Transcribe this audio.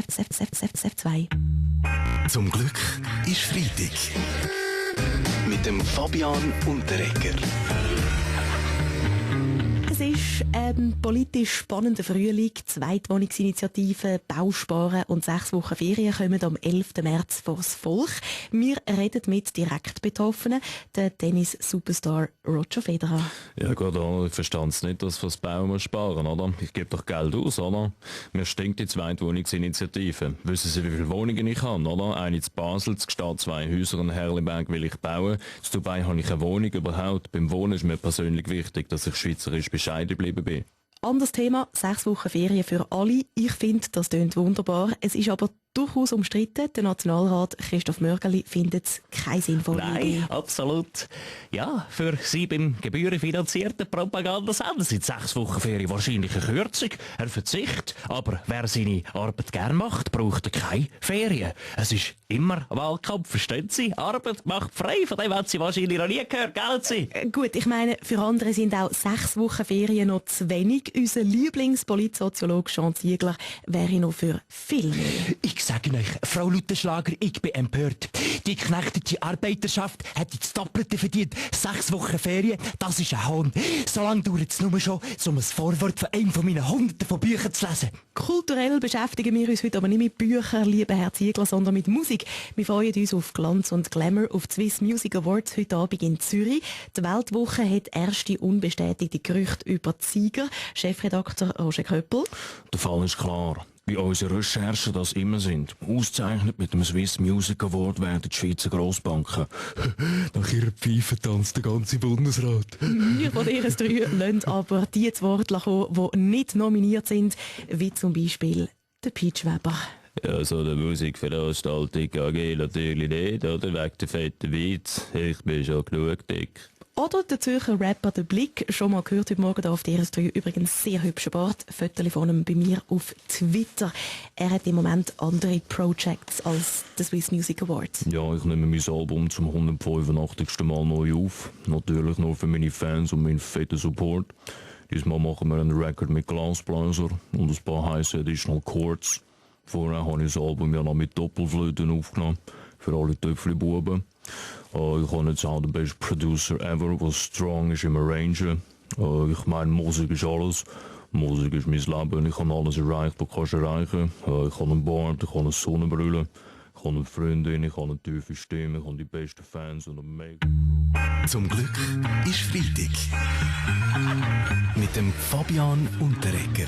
2. Zum Glück ist Freitag. Mit dem Fabian Unterreger. Es ist ein politisch spannender Frühling. Zweitwohnungsinitiative, Bausparen und 6 Wochen Ferien kommen am 11. März vors Volk. Wir reden mit direkt Betroffenen, der Tennis-Superstar Roger Federer. Ja gut, ich verstehe es nicht, dass fürs Bauen muss sparen, oder? Ich gebe doch Geld aus, oder? Mir stinkt die Zweitwohnungsinitiative. Wissen Sie, wie viele Wohnungen ich habe, oder? Eine in Basel, in Gstaad 2 Häuser, in Herliberg will ich bauen. In Dubai habe ich eine Wohnung überhaupt. Beim Wohnen ist mir persönlich wichtig, dass ich schweizerisch bescheiden geblieben bin. Anderes Thema, 6 Wochen Ferien für alle. Ich finde, das klingt wunderbar. Es ist aber durchaus umstritten. Der Nationalrat Christoph Mörgeli findet es keine sinnvolle Idee. Nein, absolut. Ja, für Sie beim gebührenfinanzierten Propagandasender sind 6 Wochen Ferien wahrscheinlich eine Kürzung, ein Verzicht. Aber wer seine Arbeit gern macht, braucht keine Ferien. Es ist immer Wahlkampf, verstehen Sie? Arbeit macht frei, von dem hat Sie wahrscheinlich noch nie gehört, gell Sie? Gut, ich meine, für andere sind auch 6 Wochen Ferien noch zu wenig. Unser Lieblingspolitsoziologe Jean Ziegler wäre noch für viel mehr. Ich sage euch, Frau Lutherschlager, ich bin empört. Die geknechtete Arbeiterschaft hat das Doppelte verdient. 6 Wochen Ferien, das ist ein Hohn. So lange dauert es nur schon, um ein Vorwort von einem von meinen Hunderten von Büchern zu lesen. Kulturell beschäftigen wir uns heute aber nicht mit Büchern, lieber Herr Ziegler, sondern mit Musik. Wir freuen uns auf Glanz und Glamour auf die Swiss Music Awards heute Abend in Zürich. Die Weltwoche hat erste unbestätigte Gerüchte über die Sieger. Chefredakteur Roger Köppel. Der Fall ist klar. Wie unsere Recherchen das immer sind. Ausgezeichnet mit dem Swiss Music Award werden die Schweizer Grossbanken. Nach ihrer Pfeife tanzt der ganze Bundesrat. Wir von DRS 3 lassen aber die zu Wort kommen, die nicht nominiert sind, wie zum Beispiel der Peach Weber. Ja, so der Musikveranstaltung AG natürlich nicht, oder? Wegen der fetten Witz. Ich bin schon genug dick. Oder der Zürcher Rapper «Der Blick», schon mal gehört heute Morgen hier auf DRS3, übrigens sehr hübscher Bart, Fotos von ihm bei mir auf Twitter. Er hat im Moment andere Projects als die Swiss Music Awards. Ja, ich nehme mein Album zum 185. Mal neu auf. Natürlich nur für meine Fans und meinen fetten Support. Diesmal machen wir einen Record mit Glasbläser und ein paar heiße Additional Chords. Vorher habe ich das Album ja noch mit Doppelflöten aufgenommen, für alle Töpfli-Buben. Ich habe jetzt auch den Best Producer ever, was strong ist im Arranger. Ich meine, Musik ist alles. Musik ist mein Leben. Ich habe alles erreicht, was kannst du erreichen. Ich habe einen Bart, ich habe eine Sonnenbrille, ich habe eine Freundin, ich habe eine tiefe Stimme, ich habe die besten Fans und eine mega... Zum Glück ist Freitag. Mit dem Fabian Unterreger.